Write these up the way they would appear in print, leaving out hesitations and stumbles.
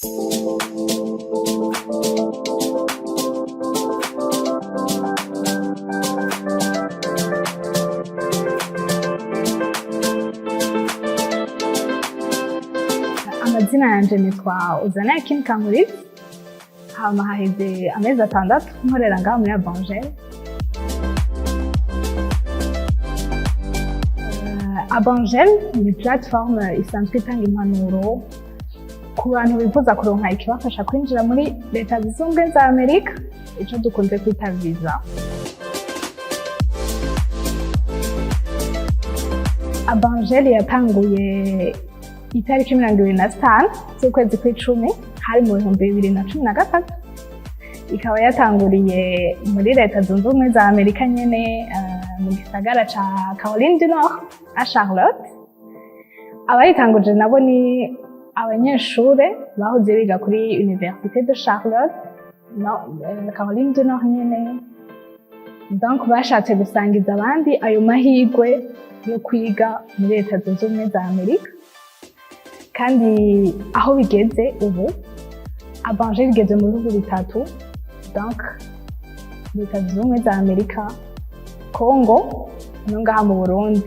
Amazina yanje nitwa Uzana Kim Kankuritse. Hama haheze amezi 6 nkorera ngaha muri Abangel. Abangel ni plateforme isanzwe itanga impanuro ku bantu bifuza kuronka ikibafasha kwinjira muri Leta Zunze Ubumwe za Amerika, ico dukunze kwita visa. Abangel yatanguye itariki 25 z'ukwezi kw'icumi, hari mu 2013, ikaba yatanguriye muri Leta Zunze Ubumwe za Amerika nyene, mu gisagara ca Caroline du Nord, à Charlotte. Abayitanguje nabo ni abanyeshure bahoze biga kuri Université de Charlotte, no, Caroline du Nord nyene. Donc bashatse gusangiza abandi ayo mahirwe yo kwiga muri Leta Zunze Ubumwe za Amerika. Kandi aho bigeze ubu, Abangel igeze mu bihugu bitatu, donc Leta Zunze Ubumwe za Amerika, Congo no ngaha mu Burundi.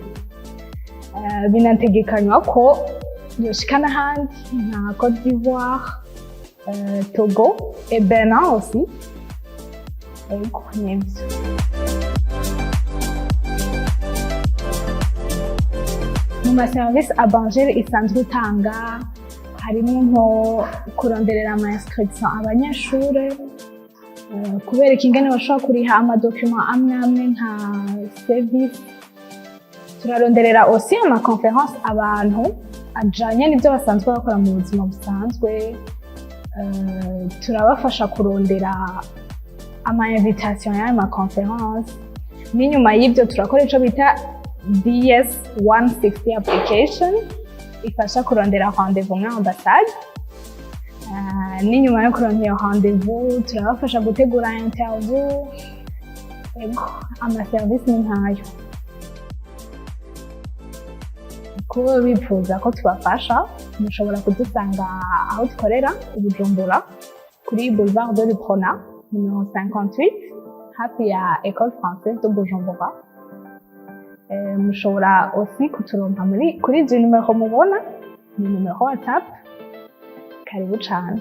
Binategekanywa ko yoshika n'ahandi nka Côte d'Ivoire, Togo et Benin aussi. Ego, nivyo. Mu maserivisi Abangel isanzwe itanga harimo nko kuronderera ama inscription abanyeshure, kubereka ingene bashobora kuriha ama documents amwe amwe nka service. Turaronderera aussi ama conférences abantu ajanye n'ivyo basanzwe bakora mu buzima busanzwe. Turabafasha kurondera ama invitation y'ayo ma conférences. N'inyuma y'ivyo turakora ico bita DS 160 application, ifasha kurondera rendez-vous muri ambassade. N'inyuma yo kuronka iyo rendez-vous, turabafasha gutegura interview. Ego, ama service ni nkayo. Kuba bifuza ko tubafasha, mushobora kudusanga aho dukorera i Bujumbura, kuri Boulevard de l'Uprona numéro 58, hafi ya École Française de Bujumbura. Mushobora aussi kuturonka muri kuri izi numero mubona, ni numero WhatsApp. Karibu cane.